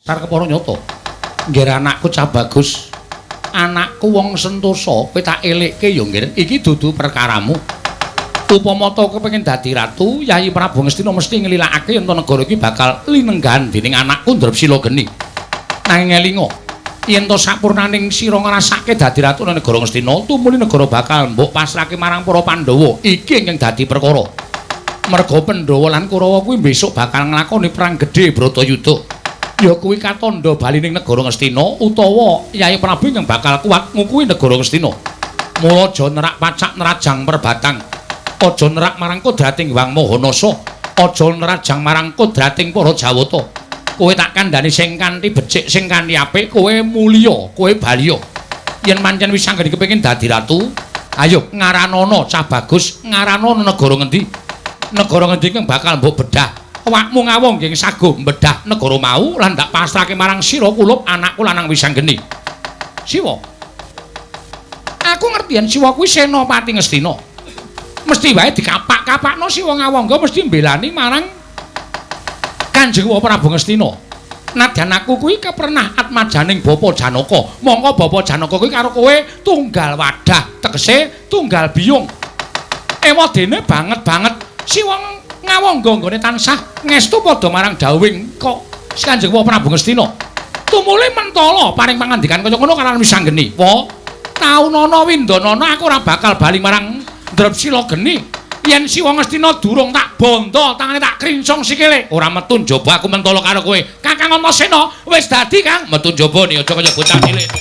Sar kepara nyata. Nggih anakku cah bagus. Anakku wong sentosa, kowe tak elekke ya nggih. Iki dudu perkaramu. Upama ta kepengin dadi ratu, Yayi Prabu Ngastina mesti nglilakake yen negara iki bakal linenggan dening anakku Drepsila Geni. Nanging elinga, yen to sapurnaning sira ngrasake dadi ratu nang negara Ngastina, tumuli negara bakal mbok pasrahke marang para Pandhawa. Iki ingkang dadi perkara. Merga Pandhawa lan Kurawa kuwi besok bakal nglakoni perang gedhe Bratayuda. Ya kuwi katandha balining negara Ngastina utawa Yayi Prabu ingkang bakal kuat ngukuhi negara Ngastina. Mula aja nerak pacak nerajang perbatang. Aja nerak marang kodrating Hyang Mahanasa, aja nerajang marang kodrating para Jawata. Kowe tak kandhani sing kanthi becik, sing kanthi apik, kowe mulya, kowe baliya. Yen pancen wis anggene kepengin dadi ratu, ayo ngaranana cah bagus, ngaranana negara ngendi? Negara ngendi kang bakal mbok bedah? Awakmu ngawong nggih sago mbedah negara mau lan ndak pasrahke marang sira kulup anakku lanang Wisanggeni. Siwa. Aku ngerti yen Siwa kuwi senopati Ngastina. Mesti wae dikapak-kapakno Siwa Ngawangga mesti mbelani marang Kanjeng Prabu Ngastina. Nadyan aku kuwi kepernah atmajaning Bapa Janaka. Mongko Bapa Janaka kuwi karo kowe tunggal wadah, tegese tunggal biyung. Ewadene banget-banget Siwa Ngawangga nggone tansah ngestu padha marang dawuhing kok Kanjeng Prabu Ngastina. Tumuli mentala paring pangandikan kaya ngono karo Wisanggeni. Wa, taunana windanana aku ora bakal bali marang Drepsila Geni. Yen Siwa Ngastina durung tak bondo tangane tak krincong sikile, ora metu njaba aku mentala karo kowe. Kakang Antasena wis dadi, Kang. Metu njaba ni aja kaya bocah cilik.